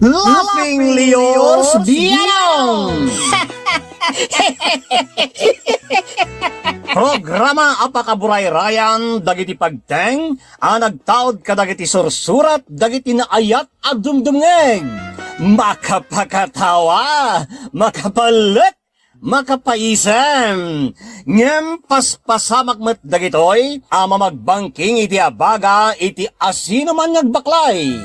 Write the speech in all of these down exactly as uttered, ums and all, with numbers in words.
Laughing Leos Bianong! Programa a pakaburayrayan dagiti pagteng a nagtaud kadagiti sursurat dagiti naayat a dumdumngeg. Makapakatawa, makapalek, makapaisem. Ngem paspasamak met dagitoy a mamagbangking iti abaga iti asinoman nga agbaklay.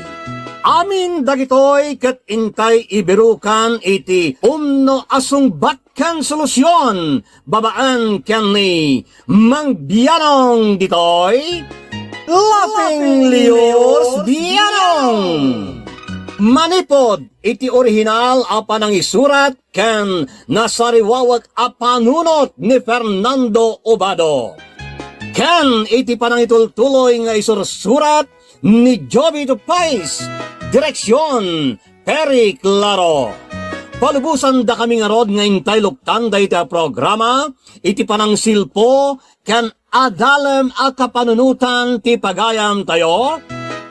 Amin dagitoy ket intay ibirukan iti umno a sungbat ken solusion babaen ken ni Mang Bianong ditoy. Laughing Leos Bianong! Manipod iti orihinal a panangisurat ken nasariwawek a panunot ni Fernando Obado, ken iti panangitultuloy nga isursurat ni Jovito Pais, direksion, Perry Claro. Palubosandakami ngarud nga intay luktan dayta a programa iti panangsilpo ken adalem a kapanunotan ti pagayamtayo,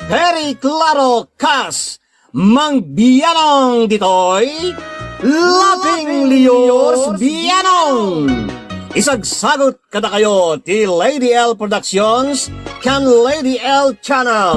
Perry Claro kas Mang Bianong ditoy, Laughing Leos Bianong. Isagsagut kadakayo ti Lady L Productions ken Lady L Channel.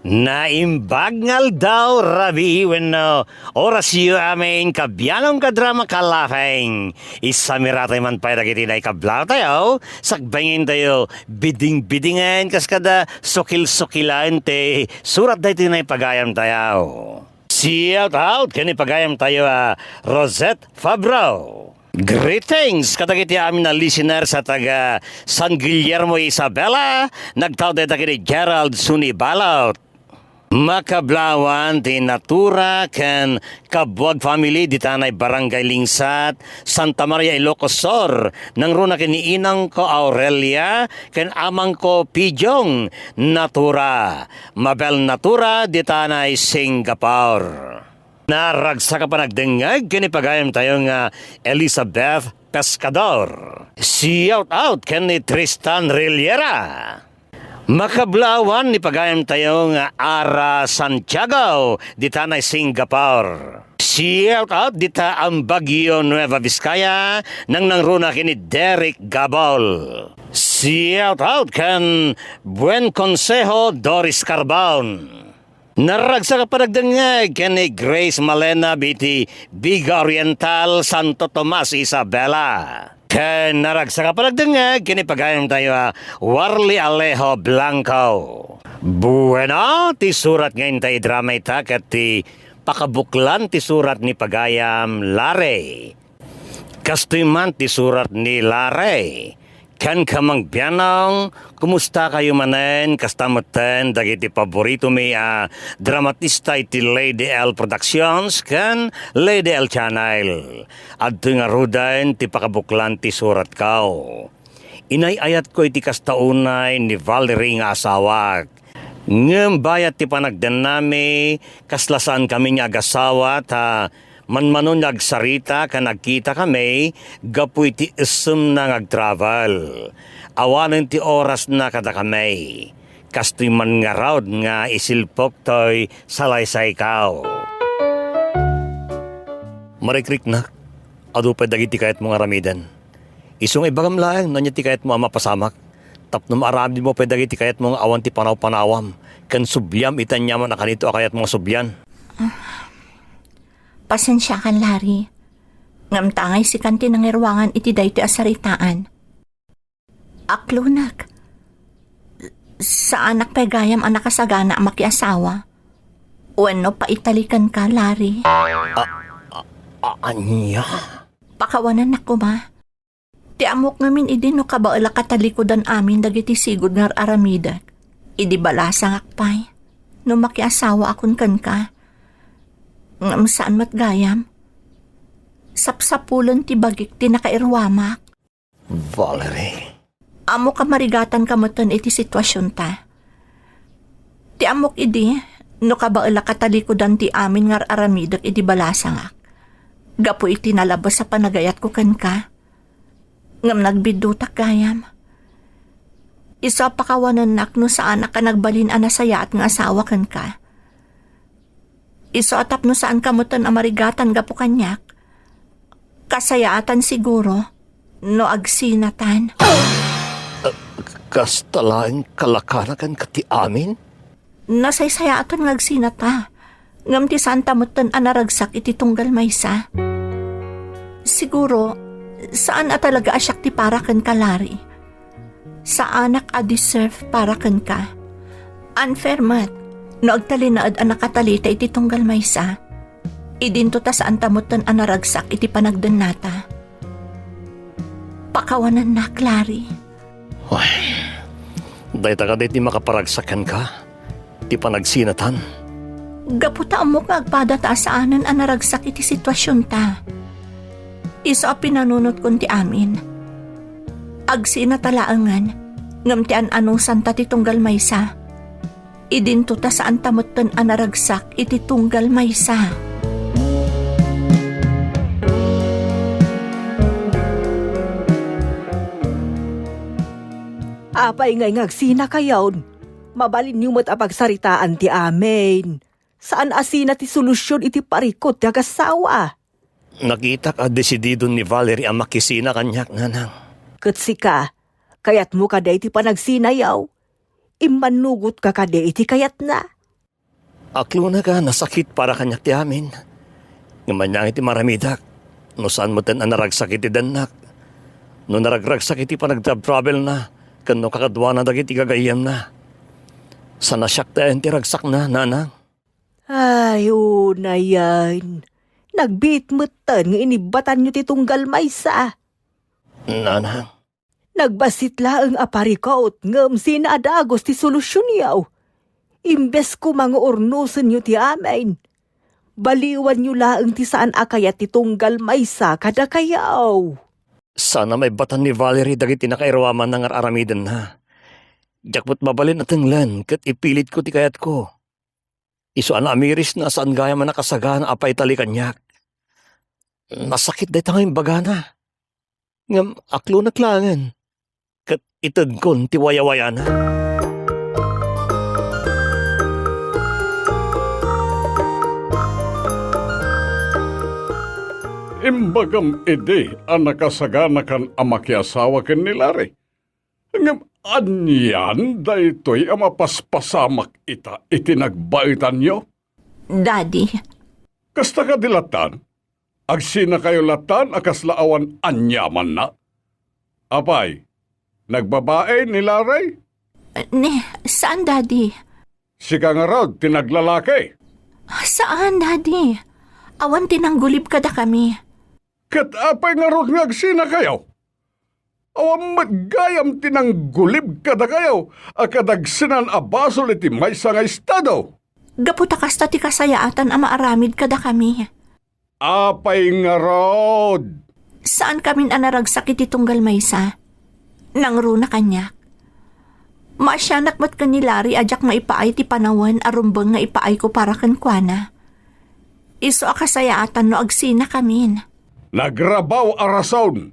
Naimbag nga aldaw, rabii wenno orasyo amin, kabianong kadrama, kalafeng. Isamiraten man pay dagiti naikablawtayo, sakbengen tayo bidingbidingen kas kada sukilsukilan ti surat daytoy naipagayamtayo. Shout out ken ni pagayamtayo a Rosette Fabro. Greetings kadagiti amin a listeners a taga San Guillermo, Isabela. Nagtaud dagiti Gerald Sunibalot. Makablawan ti Natura ken Kabuag family ditanay Barangay Lingsat, Santa Maria, Ilocos Sur. Nangruna ken ni inangko Aurelia ken amangko Pijong Natura, Mabel Natura ditanay Singapore. Naragsak a panagdengngeg ken ni pagayamtayo nga Elizabeth Pescador. Shout out ken ni Tristan Rillera. Makablawan ni pagayamtayo nga Ara Santiago ditanay Singapore. Shout out dita Ambagyo, Nueva Vizcaya, nangnangruna ken ni Derek Gabol. Shout out ken Buen Consejo Doris Carbon. Naragsak a panagdengngeg ken ni Grace Malena iti Viga Oriental, Santo Tomas, Isabela. Ken naragsak a panagdengngeg ken ni pagayamtayo a Warli Alejo Blanco. Bueno, ti surat nga intay idrama ita ket ti pakabuklan ti surat ni pagayam Larry. Kastoy man ti surat ni Larry. Kenka, Mang Bianong, kumustakayo manen? Kasta metten dagiti paboritomi a dramatista iti Lady L Productions ken Lady L Channel. Adtoy ngaruden ti pakabuklan ti suratko. Inay-ayatko iti kasta unay ni Valerie nga asawak. Ngem bayat ti panagdennami, kasla saankami nga agasawa ta manmanon nga agsarita ken agkitakami gapu iti essemna nga agtravel. Awanen ti orasna kadakami. Kastoy man ngarud nga isilpok toy salaysayko. Marikriknak, adu pay dagiti kayatmo nga aramiden. Isu nga ibagam laeng no ania ti kayatmo a mapasamak, tapno maaramidmo pay dagiti kayatmo nga awan ti panaw-panawam, ken subliam iti aniaman a kanito a kayatmo nga sublian. Pasensiakan, Larry. Ngem tangay sikan ti nangiruangan iti daytoy a saritaan. Aklonek. Saanak pay gayam a nakasagana a makiasawa. Wenno paitalikenka, Larry. A-, a-, a-, ania? Pakawanennak koma. Ti ammok ngamin idi no kabaelak a talikudan amin dagiti sigud nga ar-aramidek. Idi balasangak pay, no makiasawaakon kenka. Ngem saan met gayam. Sapsapulen ti bagik ti nakairuamak. Valerie. Ammok a marigatanka metten iti situasionta. Ti ammok idi, no kabaelak a talikudan ti amin nga ar-aramidek idi balasangak. Gapu iti nalabes a panagayatko kenka. Ngem nagbiddutak gayam. Isu a pakawanennak no saanak a nagbalin a nasayaat nga asawa kenka. Isu a tapno saanka metten a marigatan gapu kaniak, kasayaatan siguro no agsinatan. Kasta laeng kalakanakan ket ti amin? Nasaysayaaten nga agsinata, ngem ti saanta metten a naragsak iti tunggal maysa. Siguro, saan a talaga a siak ti para kenka, Larry. Saanak a deserve para kenka. Unfair met no agtalinaed a nakatalita iti tunggal maysa. Idinto ta saanta metten a naragsak iti panagdennata. Pakawanennak, Larry. Ay, dayta kadi ti makaparagsak kenka, ti panagsinatan. Gapu ta ammok nga agpada ta a saanen a naragsak iti situasionta. Isu a pinanunotkon ti amin. Agsinata laengen, ngem ti an-anusanta ti tunggal maysa. Idinto ta saanta metten a naragsak iti tunggal maysa. Apay ngay nga agsinakayon? Mabalinyo met a pagsaritaan ti amin. Saan a sina ti solusion iti parikut ti agassawa. Nakitak a desididon ni Valerie a makisina kaniak, nanang. Ket sika, kayatmo kadi ti panagsinayo? Immannugotka kadi iti kayatna? Aklonek a nasakit para kaniak ti amin. Ngem ania ngay ti maramidak no saan metten a naragsak iti dennak, no naragragsak iti panagtratravelna, ken no kakaduana dagiti gagayyemna? Saan a siak ti ayan ti ragsakna, nanang? Ay, unayen. Nagbiit metten nga inibbatanyo ti tunggal maysa. Nanang. Nagbassit laeng a parikut, ngem sina a dagus ti solusionyo? Imbes koma nga urnosenyo ti amin, baliwanyo laeng ti saan a kayat ti tunggal maysa kadakayo. Saan a maibbatan ni Valerie dagiti nakairuamanna nga ar-aramidenna. Diak met mabalin a tenglen ket ipilitko ti kayatko. Isu a naamirisna a saan gayam a nakasagana a paitali kaniak. Nasakit dayta nga imbagana. Ngem aklonek laengen, ket itedkon ti wayawayana. Imbagam idi a nakasaganakan a makiasawa ken ni Larry. Ngem anian daytoy a mapaspasamak ita iti nagbaetanyo? Daddy. Kasta kadi lattan? Agsinakayo lattan a kasla awan aniamanna? Apay, nagbabain ni Larry? Ni, saan, Daddy. Sika ngarud ti naglalaki? Saan, Daddy. Awan ti nanggulib kadakami. Ket apay ngarud nga agsinakayo? Awan met gayam ti nanggulib kadakayo a kadagsenan a basol iti maysa nga estado. Gapu ta kasta ti kasayaatan a maaramid kadakami. Apay ngarud? Saankamin a naragsak iti tunggal maysa. Nangruna kaniak. Maasianak met ken ni Larry a diak maipaay ti panawen a rumbeng nga ipaayko para kenkuana. Isu a kasayaatan no agsinakamin. Nagrabaw a rason.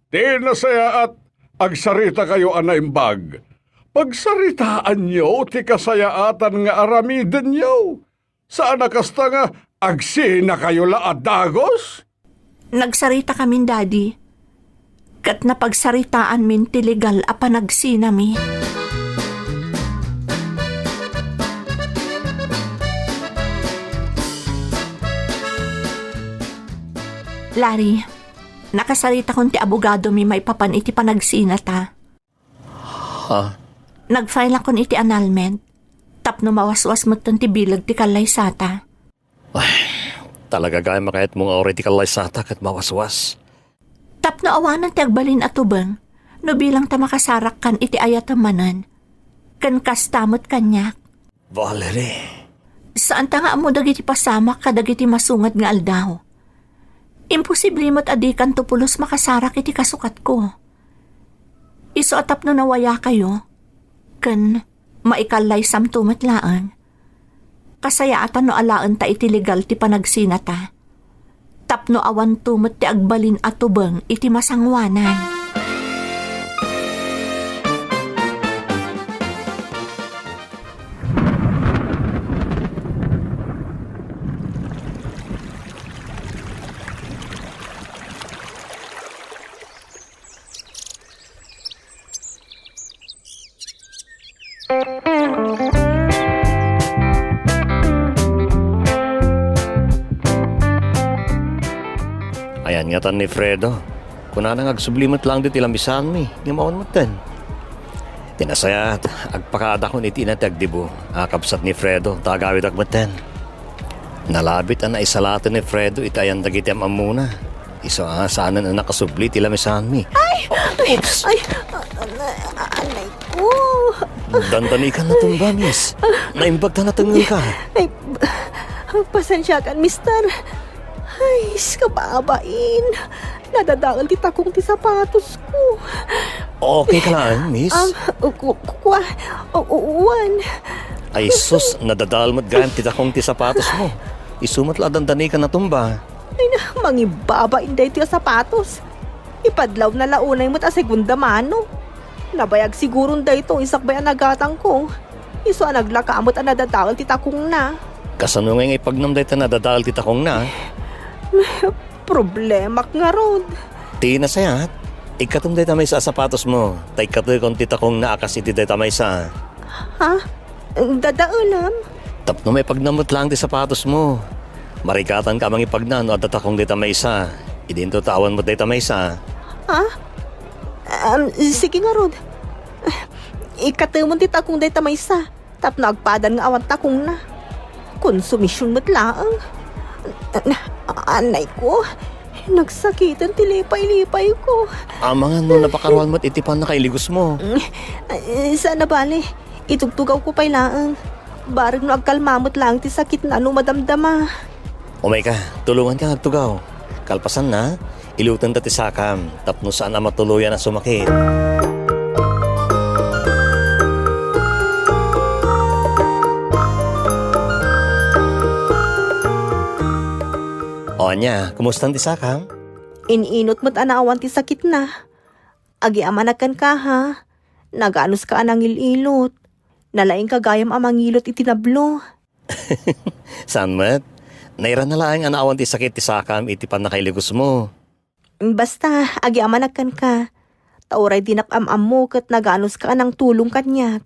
Ti nasayaat, agsaritakayo a naimbag. Pagsaritaanyo ti kasayaatan nga aramidenyo. Saan a kasta nga agsinakayo la a dagus? Nagsaritakamin, Daddy. Ket napagsaritaanmin ti legal a panagsinami. Larry, nakasaritakon ti abogadomi maipapan iti panagsinata. Ha? Nag-file akon iti annulment tapno mawaswas metten ti bileg ti kallaysata. Ay, talaga gayam a kayatmo nga uray ti kallaysata ket mawaswas. Tapno awanen ti agbalin a tubeng no bilang ta makasarakkan iti ayatem manen, ken kasta met kaniak. Valerie. Saanta nga ammo dagiti pasamak kadagiti masungad nga aldaw. Imposible met a dikanto pulos makasarak iti kasukatko. Isu a tapno nawayakayo, ken maikallaysamto met laeng. Kasayaatan no alaenta iti legal ti panagsinata. Tapno awanto met ti agbalin a tubeng iti masangoanan. Ayan ngatan ni Fredo. Kunana nga agsubli met laeng ditoy lamisaanmi, ngem awan metten. Ti nasayaat, agpakaadakon iti ina ti agdibu a kabsat ni Fredo, ta agawidak metten. Nalabit a naisalaten ni Fredo iti ayan dagiti am-ammona. Isu a saanen a nakasubli ti lamisaanmi. Ay! Oops! Ay! Anay ko! Dandani ka natumba, miss. Naimbag ta natengngel ka. Ay, pasensiakan, mister. Ay, kababain. Nadadael ti takong ti sapatos ko. Okay ka laeng, miss? Ang, ku-, ku-, kua-, u-, u-, uwan. Ay, sus, nadadael met gayam ti takong ti sapatos mo. Isu met la dandani ka natumba. Ay na, mangibabain daytoy a sapatos. Ipadlawna la unay met a segunda mano. Nabayag siguron daytoy sakbay a nagatangko. Isu a naglaka met a nadadael ti takongna. Kasano ngay nga ipagnam dayta nadadael ti takongna? Problemak ngarud. Ti nasayaat, ikkatem dayta maysa a sapatos mo, ta ikkatekon ti takongna a kas iti dayta maysa. Ha? Dadaelam? Tapno maipagnam met laeng ti sapatos mo. Marikatanka a mangipagna no adda takong dayta maysa. Idinto ta awan met dayta maysa. Ha? Um, sige ngarud. Ikkatemon ti takong dayta maysa. Tapno agpadan nga awan takongna. Konsumision met laeng. Anay ko, nagsakiten ti lipay-lipay ko. Amangan no napakaruan met iti pannakailigos mo. Saan a bale, itugtugawko pay laeng. Bareng no agkalma met laeng ti sakitna no madamdama. Umayka, tulonganka nga agtugaw. Kalpasanna, ilutenta ti sakam tapno saan a matuloyan a sumakit. O ania, kumustan ti sakam? In-inot met a naawan ti sakitna. Agyamanak kenka, ha? Naganuska a nangil-ilot. Nalaingka gayam a mangilot iti nablo. Saan met? Nairana laeng a naawan ti sakit ti sakam iti pannakailigos mo. Basta, agyamanak kenka. Ta uray dinak am-ammo ket naganuska a nangtulong kaniak.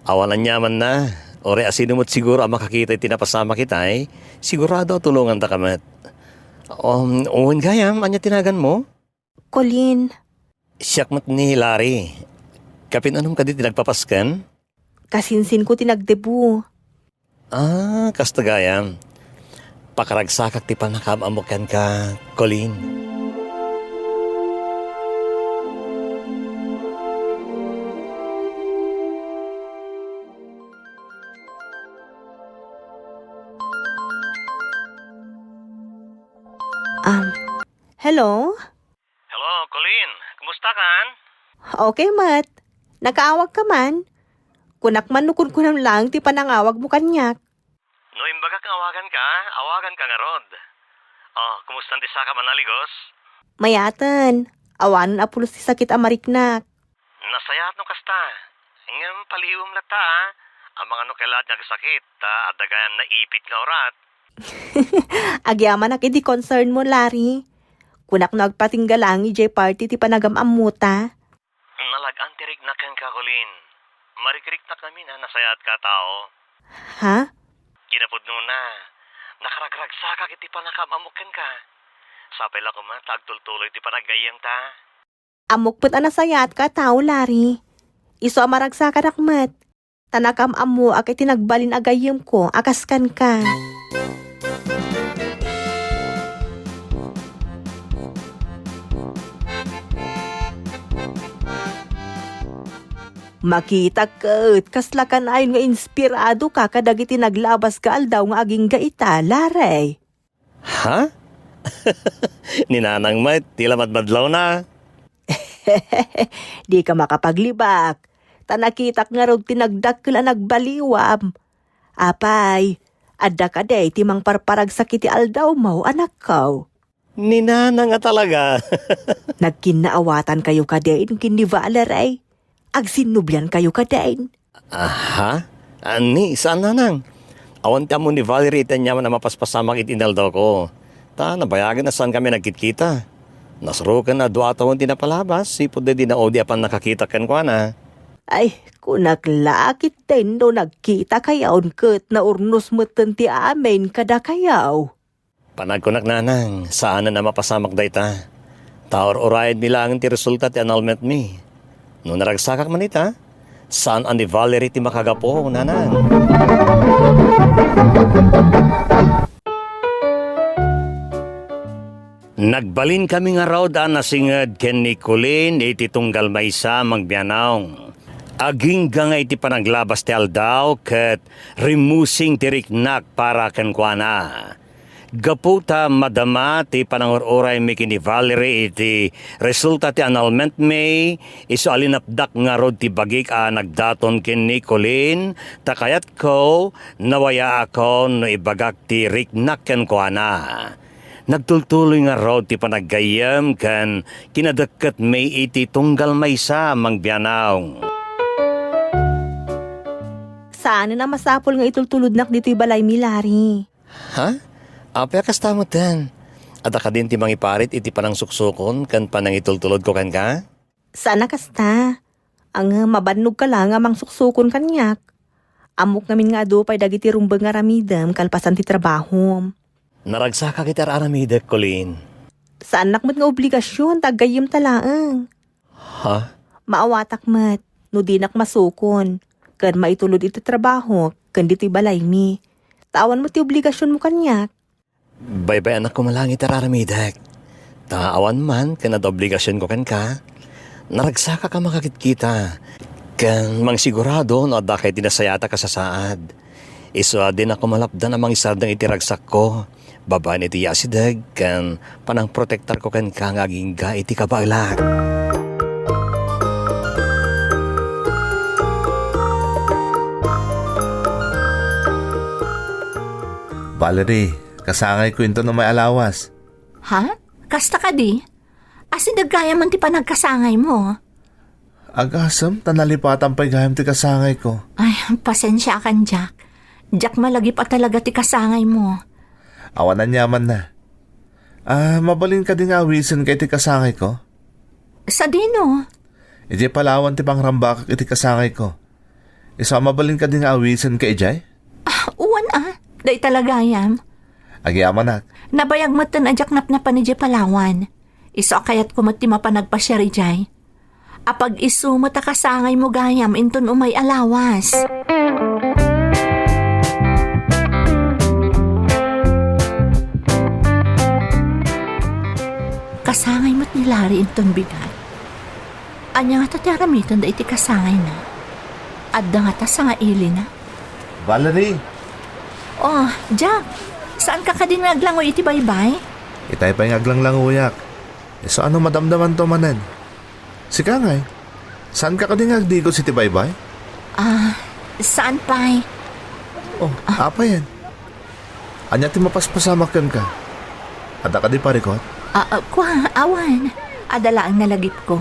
Awan aniamanna. Uray asino met siguro a makakita iti napasamak itay, sigurado a tulongantaka met. Um, wen gayam, ania ti naganmo? Colleen. Siak met ni Larry. Kapin-anom kadi ti nagpapasken? Kasinsinko ti nagdebu. Ah, kasta gayam. Pakaragsakak ti pannakaam-ammok kenka, Colleen. Um, hello? Hello, Colleen. Kumusta kan? Okay met. Nakaawagka man? Kunak man no kunkunam laeng ti panangawagmo kaniak. No imbagak nga awaganka, awaganka ngarud. Oh, kumustan ti sakam a naligos? Mayaten. Awanen a pulos ti sakit a mariknak. Nasayaat no kasta. Ngem paliiwem latta, a. Amangan no kailangan nga agsakit, ta adda gayam naipit nga urat. Agyamanak iti concern mo, Larry. Kunak no agpatingga laeng idiay party ti panagam-ammota. Nalag-an ti riknak kenka, Colleen. Marikriknak ngamin a nasayaatka a tao. Ha? Kinapudnona, nakaragragsakak iti pannakaam-ammok kenka. Sapay la koma ta agtultuloy ti panaggayyemta. Ammok met a nasayaatka a tao, Larry. Isu a maragsakanak met. Ta nakaam-ammoak iti nagbalin a gayyemko a kas kenka. Makitak ket kasla kanayon nga inspiradoka kadagiti naglabas nga aldaw nga agingga ita, Larry. Ha? Ni Nanang met ti la madmadlawna. Dika makapaglibak, ta nakitak ngarud ti nagdakkel a nagbaliwam. Apay, adda kadi ti mangparparagsak iti aldawmo, anakko? Ni Nanang a talaga. Nagkinnaawatankayo kadin ken ni Valerie? Agsinnubliankayo kadin? Aha? Ni, saan, Nanang. Awan ti ammo ni Valerie iti aniaman a mapaspasamak iti inaldawko. Ta nabayagen a saankami nagkitkita. Nasuroken a dua a tawen ti napalabas, sipud daydi naudi a pannakakitak kenkuana. Ay, kunak la a ketdin no nagkitakayon ket naurnos metten ti amin kadakayo. Panagkunak, nanang, saanen a mapasamak dayta. Ta ur-urayenmi laeng ti resulta ti annulment mi. No naragsakak man ita, saan a ni Valerie ti makagapu, nanang. Nagbalinkami ngarud a nasinged ken ni Colleen iti tunggal maysa a mangbianaw. Agingga nga iti panaglabas ti aldaw ket rimmusing ti riknak para kenkuana. Gapu ta madama ti panangur-uraymi ken ni Valerie iti resulta ti annulment mi, isu a linapdak ngarud ti bagik a nagdaton ken ni Colleen, ta kayatko, nawayaakon no ibagak ti riknak kenkuana. Nagtultuloy ngarud ti panaggayyem ken kinadekket mi iti tunggal maysa a mangbianaw. Saanen a masapul nga itultulodnak ditoy balaymi, Larry. Ha? Apay a kasta metten? Adda kadin ti mangiparit iti panangsuksukon ken panangitultulodko kenka? Saan a kasta. Ngem mabannogka la nga mangsuksukon kaniak. Ammok ngamin nga adu pay dagiti rumbeng nga aramidem kalpasan ti trabahom. Naragsakak iti ar-aramidek, Colleen. Saannak met nga obligasion ta aggayyemta laeng. Ha? Maawatak met no dinak masukon ken maitulod iti trabahok ken ditoy balaymi. Ta awan met ti obligasionmo kaniak. Baybay-anak koma laeng iti ar-aramidek. Ta awan man ken adda obligasionko kenka, naragsakak a makakitkita ken mangsigurado no adda kay ti nasayatak a sasaad. Isu a dinak koma lapdan a mangisardeng iti ragsakko babaen iti asideg ken panangprotektarko kenka nga agingga iti kabaelak. Valerie, kasangayko inton umay a lawas. Ha? Kasta kadi? Asideg gayam ti panagkasangaymo. Agasem ta nalipatan pay gayam ti kasangayko. Ay, pasensiakan, Jack. Diak malagip a talaga ti kasangaymo. Awan aniamanna. Ah, mabalin kadi nga awisenka iti kasangayko? Sadino? Idiay Palawan ti pangrambakak iti kasangayko. Isu a mabalin kadi nga awisenka idiay? Ah, uwan a. Dayta la gayam. Agyamanak. Nabayag metten a diak napnapan idiay Palawan. Isu a kayatko met ti mapan agpasiar idiay. Apag-isu met a kasangaymo gayam inton umay a lawas. Kasangay met ni Larry inton bigat. Ania ngata ti aramidenda iti kasangayna? Adda ngata sangailina? Valerie! Oh, Jack! Saanka kadi nga aglangoy iti baybay? Itay pay nga aglanglangoyak. Isu a no madamdamanto manen. Sika ngay, saanka kadi nga agdigos iti baybay? Ah, saan pay. Oh, apayen? Ania ti mapaspasamak kenka? Adda kadi parikut? Ah, ah, kua, awan. Adda laeng nalagipko.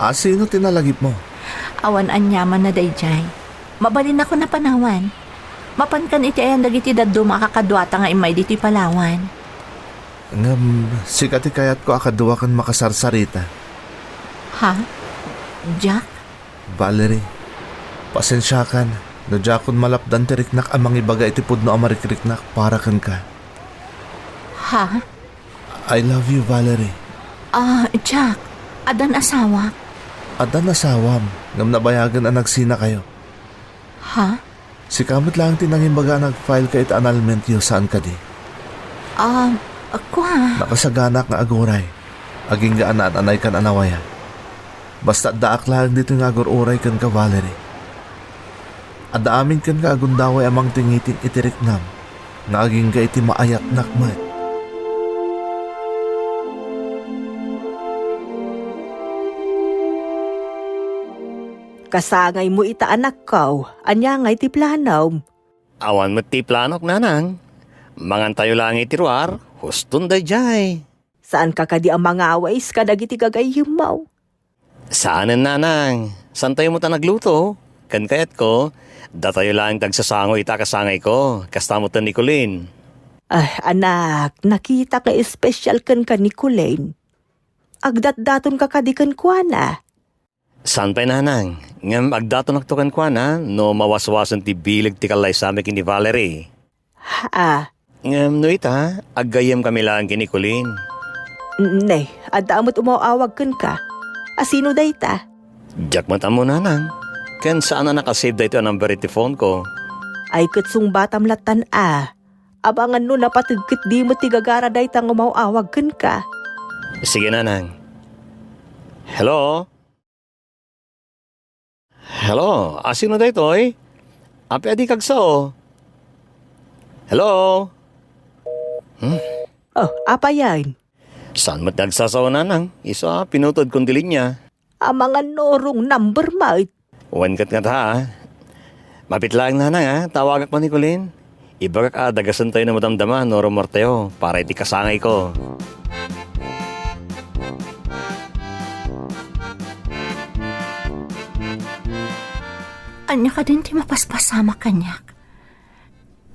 A, sino ti nalagipmo? Awan aniamanna daydiay. Mabalinnakon a panawan. Mapankan iti ayan dagiti dadduma a kakaduata nga immay ditoy Palawan. Ngem sika ti kayatko a kadua ken makasarsarita. Ha? Jack? Valerie, pasensiakan no diakon malapdan ti riknak a mangibaga iti pudno a marikriknak para kenka. Ha? I love you, Valerie. Ah, Jack, addan asawak? Addan asawam, ngem nabayagen a nagsinakayo. Ha? Sika met laeng ti nangimbaga a nag-file ka iti annulment-yo, saan kadi? Ah, kua. Nakasaganak nga aguray. Agingga a naan-anaykan a nawaya. Basta addaak laeng ditoy nga agur-uray kenka, Valerie. Adda amin kenka a gundaway a mangtingiting iti riknam nga agingga iti maayatnak met. Kasangaymo ita, anakko. Ania ngay ti planom? Awan met ti planok, nanang. Mangantayo laeng iti ruar, huston daydiay. Saanka kadi a mangawis kadagiti gagayyemmo? Saanen, nanang. Saantayo met a nagluto. Ken kayatko, datayo laeng ti agsasango ita a kasangayko, kasta met ni Colleen. Ah, anak, nakitak nga espesyal kenka ni Colleen. Agdatdatonka kadi kenkuana? Saan pay, nanang, ngem agdatonakto kenkuana no mawaswasen ti bileg ti kallaysami ken ni Valerie. Ah, Ngem no ita, aggayyemkami laeng ken ni Colleen. Ne, adda met umaw-awag kenka. A, sino dayta? Diak met ammo, nanang. Ken saan a naka-save daytoy a number iti phone ko. Ay, ket sungbatam lattan a. Abangan no napateg ket di met ti gagara dayta nga umaw-awag kenka. Sige, nanang. Hello? Hello, a, sino daytoy? Apay a dika agsao? Hello? Hmm? Oh, apay yan? Saan met nga agsasao, nanang? Isu a, pinutodkon ti linia. Amangan no wrong number met. Wen ket ngata, a. Mapit laeng, nanang, a. Tawagak man ni Colleen. Ibagak a dagasentayo no madamdama no rummuartayo para iti kasangayko. Ania kadin ti mapaspasamak kaniak?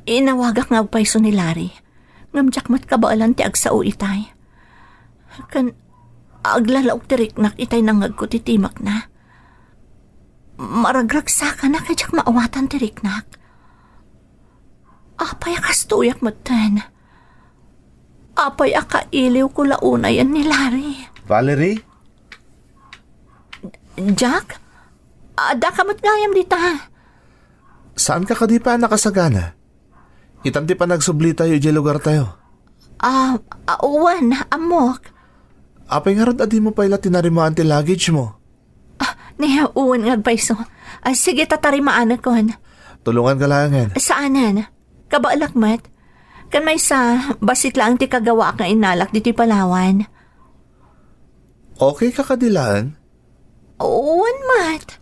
Inawagak nga agpayso ni Larry, ngem diak met kabaelan ti agsao itay. Ken aglalaok ti riknak itay nangngegko ti timekna. Maragragsakana ket diak maawatan ti riknak. Apay a kastoyak metten? Apay a kailiwko la unayen ni Larry? Valerie? Jack? Addaka met gayam dita? Saanka kadi pay a nakasagana? Itan ti panagsublitayo idiay lugartayo. Ah, ah, wen, ammok. Apay ngarud a dimo pay la tinarimaan ti luggage mo? Ah, ni, wen nga agpayso. Ah, sige, tatarimaanakon. Tulonganka laengen. Saanen? Kabaelak met. Ken maysa, bassit laeng ti kagawaak nga innalak ditoy Palawan. Okay ka kadi laeng? Wen met.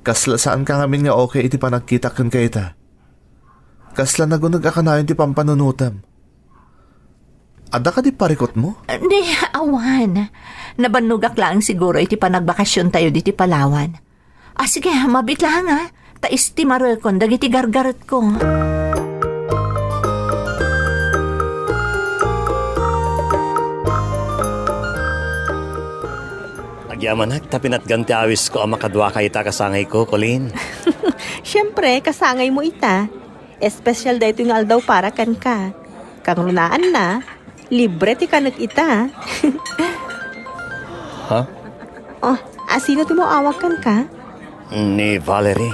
Kasla saanka ngamin nga okay iti panagkitak kenka ita. Kasla naguneg a kanayon ti pampanunotem. Adda kadi parikutmo? Ni, awan. Nabannogak laeng siguro iti panagbakasiontayo ditoy Palawan. Ah, sige, mabit laeng, a. Ta estimarekon dagiti gargaretko. Agyamanak ta pinatgan ti awisko a makaduaka ita kasangayko, Colleen. Siempre, kasangaymo ita. Espesyal daytoy nga aldaw para kenka. Kangrunaanna, libre ti kanek ita. Ha? Oh, a, sino ti maawag kenka? Ni Valerie.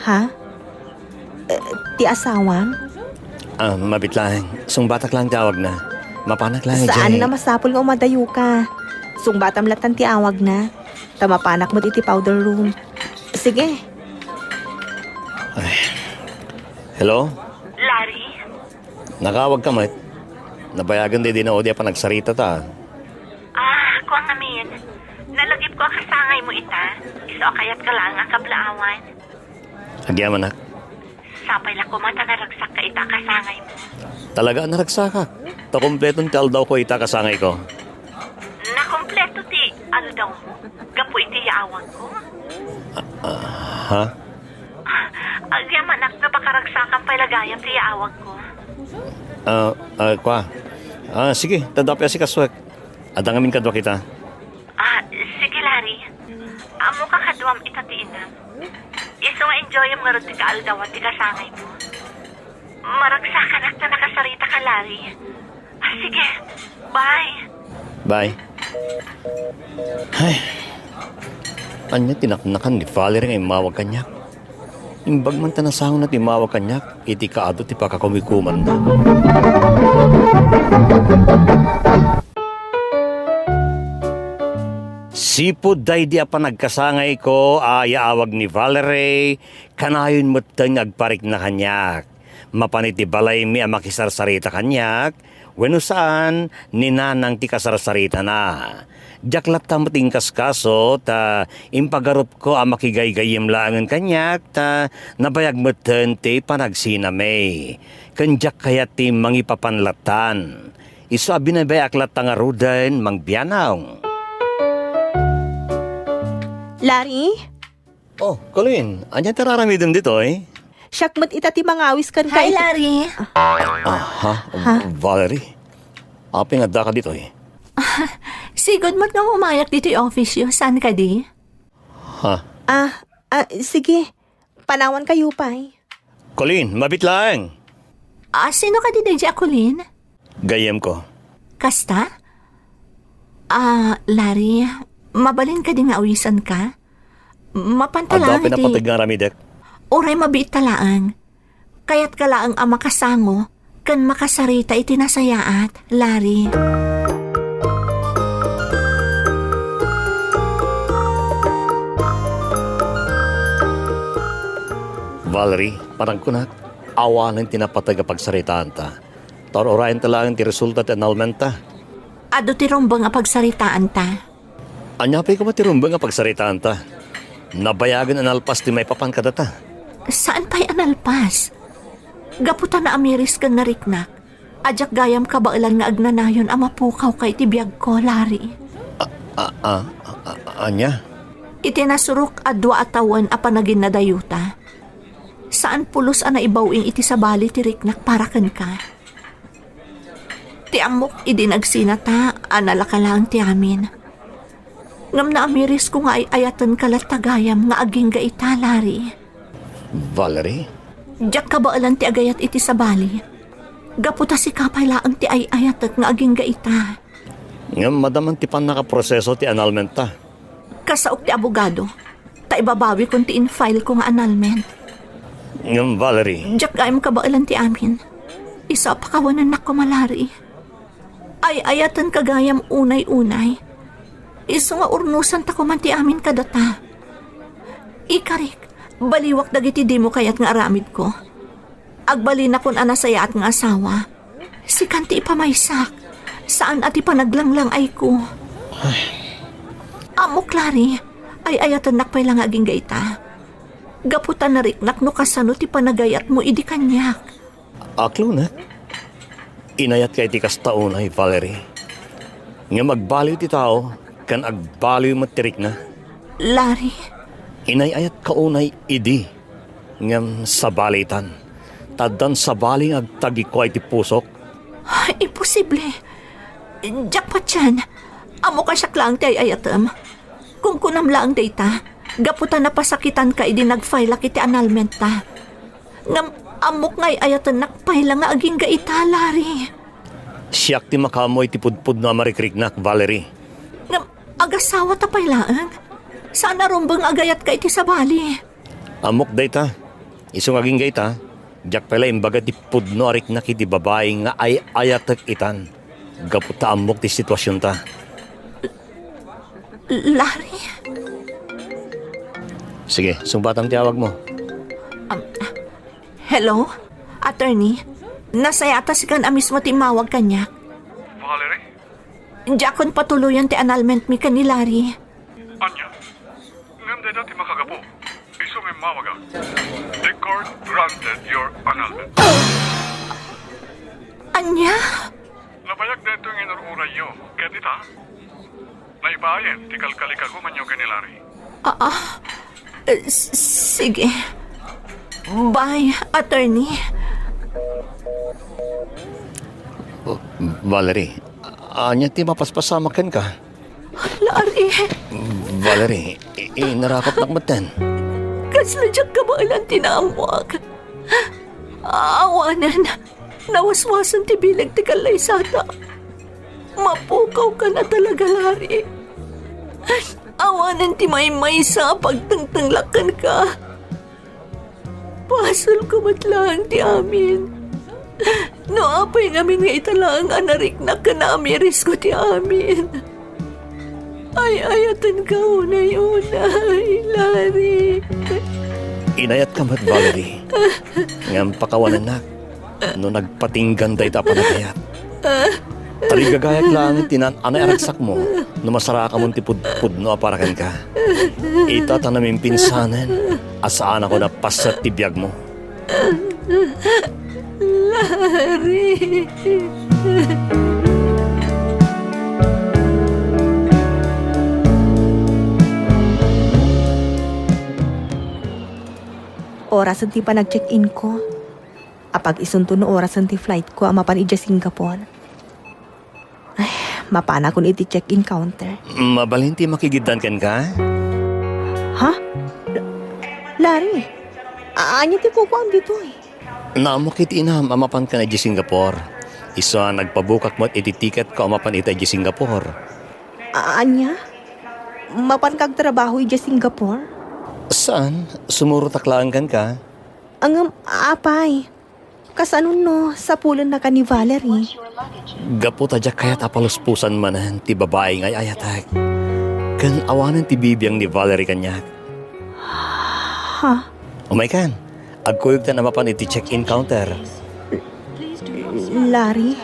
Ha? Eh, ti asawam? Ah, mabit laeng. Sungbatak laeng ti awagna. Mapanak laeng idiay. Saan a masapul nga umadayoka. Sungbatam lattan ti awagna. Ta mapanak met iti powder room. Sige. Ay. Hello? Larry? Nakaawagka met. Nabayagen daydi naudi a panagsarita ta. Ah, kua ngamin. Nalagipko a kasangaymo ita. Isu a kayatka laeng a kablaawan. Agyamanak. Sapay la koma ta naragsakka ita a kasangaymo. Talaga a naragsakak. Ta kompleton ti aldawko ita a kasangayko. Nakompleto ti aldawmo gapu iti yaawagko? Ah, ah, ha? Agyamanak nga pakaragsakan pay la gayam ti yaawagko. Ah, ah, kua. Ah, sige, ta adda pay a sikasuek. Adda ngamin kaduak ita. Ah, sige, Larry. Ammoka kaduam ita ti inam. Isu nga enjoyem ngarud ti kaaldawan ti kasangaymo. Maragsakanak ta nakasaritaka, Larry. Ah, sige. Bye. Bye. Ay. Ania ti naknakan ni Valerie nga immawag kaniak? Imbag man ta nasangona ti immawag kaniak iti kaadu ti pakakumikumanna. Sipud daydi a panagkasangayko a yaawag ni Valerie, kanayon metten nga agparikna kaniak. Mapan iti balaymi a makisarsarita kaniak, wenno saan, ni Nanang ti kasarsaritana. Diak latta met inkaskaso ta impagarupko a makigaygayyem laengen kaniak ta nabayag metten ti panagsinami. Ken diak kayat ti mangipapan lattan. Isu a binabayaak latta ngaruden mangbianawng. Larry? Oh, Colleen, ania ti ar-aramidem ditoy? Siak met ita ti mangawis kenka. Hi, iti Larry. Aha, ha? Valerie. Apay nga addaka ditoy? Sigud met nga umayak ditoy office yo. Saan kadi? Ha? Ah, ah, sige. Panawankayo pay. Colleen, mabit laeng. Ah, sino kadi daydi a Colleen? Gayyemko. Kasta? Ah, Larry, mabalin kadi nga awisanka? Mapanta laeng iti napateg nga aramidek. Uray mabiit ta laeng. Kayatka laeng a makasango ken makasarita iti nasayaat, Larry. Valerie, panagkunak, awanen ti napateg a pagsaritaanta. Ta ur-urayenta laeng ti resulta ti annulment-ta. Adu ti rumbeng a pagsaritaanta. Ania pay koma ti rumbeng a pagsaritaanta? Nabayagen a nalpas ti maipapan kadata. Saan pay a nalpas? Gapu ta naamiris ken nariknak, a diak gayam kabaelan nga agnanayon a mapukawka iti biagko, Larry. A, a, a, a, ania? Iti nasurok a dua a tawen a panaginnadayota, saan pulos a naibaw-ing iti sabali ti riknak para kenka. Ti ammok idi nagsinata a nalaka laeng ti amin. Ngem naamirisko nga ay-ayatenka latta gayam nga agingga ita, Larry. Valerie? Diak kabaelan ti agayat iti sabali. Gapu ta sika pay laeng ti ay-ayatek nga agingga ita. Ngem madama ti pannakaproseso ti annulment-ta. Kasaok ti abogado, ta ibabawikon ti in-file ko nga annulment. Ngem, Valerie. Diak gayam kabaelan ti amin. Isu a pakawanennak koma, Larry. Ay-ayatenka gayam unay-unay. Isu nga urnosanta koman ti amin kadata. Ikarik, baliwak dagiti dimo kayat nga aramidko. Agbalinakon a nasayaat nga asawa. Sikan ti ipamaysak, saan a ti panaglang-lang-ayko. Ay. Ammok, Larry, ay-ayatennak pay la nga agingga ita. Gapu ta nariknak no kasano ti panagayatmo idi kaniak. Aklonek, inayatka iti kasta unay, Valerie. Ngem agbaliw ti tao, ken agbaliw met ti rikna. Larry. Inay-ayatka unay idi. Ngem sabali itan. Ta addan sabali nga agtagikua iti pusok. Imposible. Diak patien. Ammok a siak laeng ti ay-ayatem. Kunkunam laeng dayta, gapu ta napasakitanka idi nag-file-ak iti annulment-ta. Ngem ammok nga ay-ayatennak pay la nga agingga ita, Larry. Siak ti makaammo iti pudpudno a marikriknak, Valerie. Ngem agasawata pay laeng. Saan a rumbeng a gayatka iti sabali. Ammok dayta. Isu nga agingga ita, diak pay la imbaga ti pudno a riknak iti babai nga ay-ayatek itan, gapu ta ammok ti situasionta. Larry? Sige, sungbatam ti awagmo. Um, hello? Attorney? Nasayaat a sikan a mismo ti immawag kaniak. Valerie? Diakon patuloyen ti annulment-mi ken ni Larry. Ania? Ngem dayta ti makagapu. Isu nga immawagak. The court granted your annulment. Ania? Nabayag daytoy nga inur-urayyo. Ket ita, naibayen ti kalkalikagumanyo ken ni Larry. Ah, ah. Eh, s-, sige. Bye, attorney. Oh, Valerie, ania ti mapaspasamak kenka? Larry. Valerie, i-, inarakupnak metten. Kasla diak kabaelan ti naammoak. Awanen, nawaswasen ti bileg ti kallaysata. Mapukawkan a talaga, Larry. Awanen ti maymaysa a pagtengtenglak kenka. Basolko met laeng ti amin. No apay ngamin nga ita laeng a nariknak ken naamirisko ti amin. Ay-ayatenka unay-unay, Larry. Inayatka met, Valerie. Ngem pakawanennak no nagpatinggan dayta a panagayat. Tarigagayak laeng ti naan-anay a ragsakmo no masarakamon ti pudpudno a para kenka. Ita ta namimpinsanen a saanakon a paset ti biagmo. Larry. Orasen ti panag-check-in ko. Apag isunto no orasen ti flight ko a mapan idiay Singapore. Ay, mapanakon iti check-in counter. Mabalin ti makigiddan kenka? Ha? L-, Larry, a-, ania ti kukuam ditoy? Naammok iti inam a mapanka idiay Singapore. Isu a nagpabukak met iti tiketko a mapan ita idiay Singapore. A-, ania? Mapanka agtrabaho idiay Singapore? Saan, sumurotak laeng kenka. Ngem, apay, kasano no sapulennaka ni Valerie? Gapu ta diak kayat a palusposan manen ti babai nga ay-ayatek. Ken awanen ti bibiang ni Valerie kaniak. Ha? Umaykan, agkuyogtan a mapan iti check-in counter. Larry?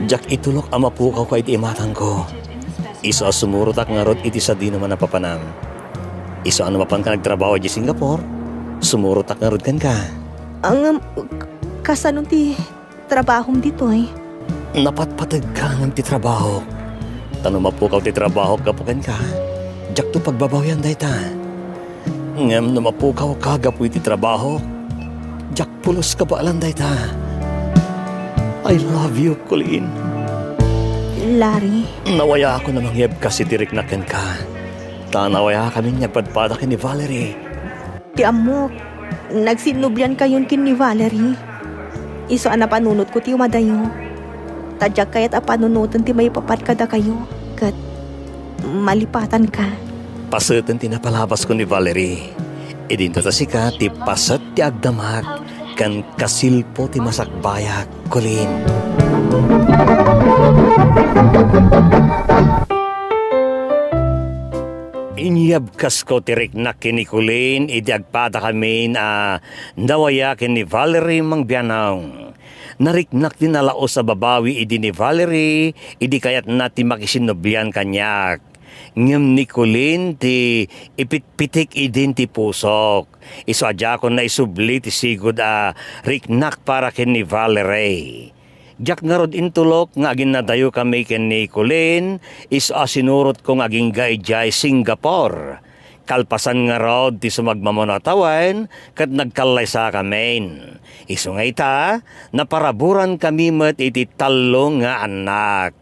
Diak itulok a mapukawka iti imatangko. Isu a sumurotak ngarud iti sadino a napapanam. Isu a no mapanka nagtrabaho idiay Singapore, sumurotak ngarud kenka. Ngem, k-, kasano ti trabahom ditoy? Napatpategka ngem ti trabahok. Ta no mapukaw ti trabahok gapu kenka, diakto pagbabawian dayta. Ngem no mapukawka gapu iti trabahok, diak pulos kabaelan dayta. I love you, Colleen. Larry. Nawayaakon a mangyebkas iti riknak kenka. Ta nawayakamin nga agpadpada ken ni Valerie. Ti ammok, nagsinnubliankayon ken ni Valerie. Isu a napanunotko ti umadayo. Ta diak kayat a panunoten ti maipapan kadakayo ket malipatanka. Paseten ti napalabasko ni Valerie. Idinto ta sika ti paset ti agdamak ken kasilpo ti masakbayak, Colleen. Inyebkasko ti riknak ken ni Colleen idi agpadakamin a nawaya ken ni Valerie, Mang Bianong. Nariknak ti nalaus a babawi idi ni Valerie, idi kayatna ti makisinnublian kaniak. Ngem ni Colleen ti ipitpitik idin ti pusok. Isu a diakon naisubli ti sigud a riknak para ken ni Valerie. Diak ngarud intulok nga aginnadayokami ken ni Colleen, isu a sinurotko nga agingga idiay Singapore. Kalpasan ngarud ti sumagmamano a tawen ket nagkallaysakamin. Isu nga ita, naparaburan kami met iti tallo nga annak.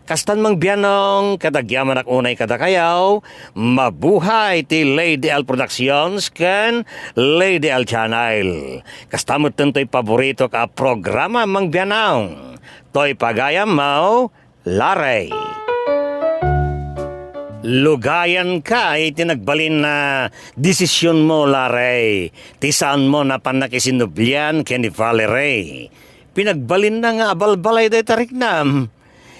Kastan, Mang Bianong, ket agyamanak unay kadakayo, mabuhay ti Lady L Productions ken Lady L Channel. Kasta metten toy paboritok a programa, Mang Bianong. Toy pagayammo, Larry. Lugayanka iti nagbalin a desisionmo, Larry. Ti saanmo napan nakisinnublian ken ni Valerie. Pinagbalinna nga abalbalay dayta riknam.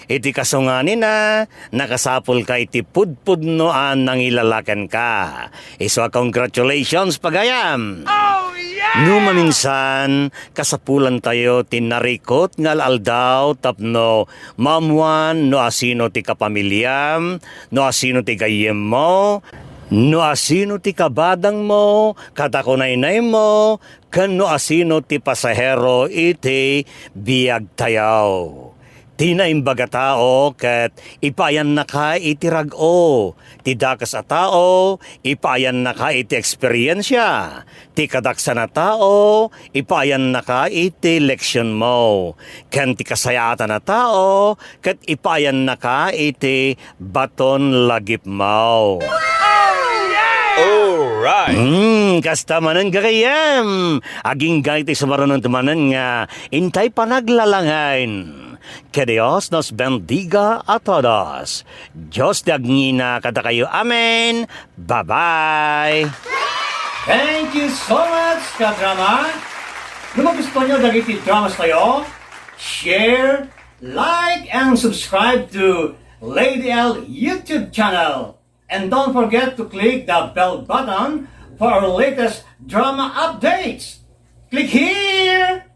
Iti kasunganina, nakasapulka iti pudpudno a nangilala kenka. Isu a congratulations, pagayam! Oh, yeah! No maminsan, kasapulantayo ti narikot nga al-aldaw tapno maammuan no asino ti kapamiliam, no asino ti gayyemmo, no asino ti kabadangmo, katakunaynaymo, ken no asino ti pasahero iti biagtayo. Ti naimbag a tao ket ipaayannaka iti rag-o. Ti dakes a tao, ipaayannaka iti eksperiensia. Ti kadaksan a tao, ipaayannaka iti leksionmo. Ken ti kasayaatan a tao, ket ipaayannaka iti baton lagipmo. Alright. Hmm, kasta manen, gagayyem. Agingga iti sumaruno manen nga intay panaglalangen. Que Dios nos bendiga a todos. Dios ti agngina kadakayo. Amen. Bye-bye. Thank you so much, kadrama. No magustuhan nyo dagiti dramas tayo, share, like, and subscribe to Lady L YouTube channel. And don't forget to click the bell button for our latest drama updates. Click here!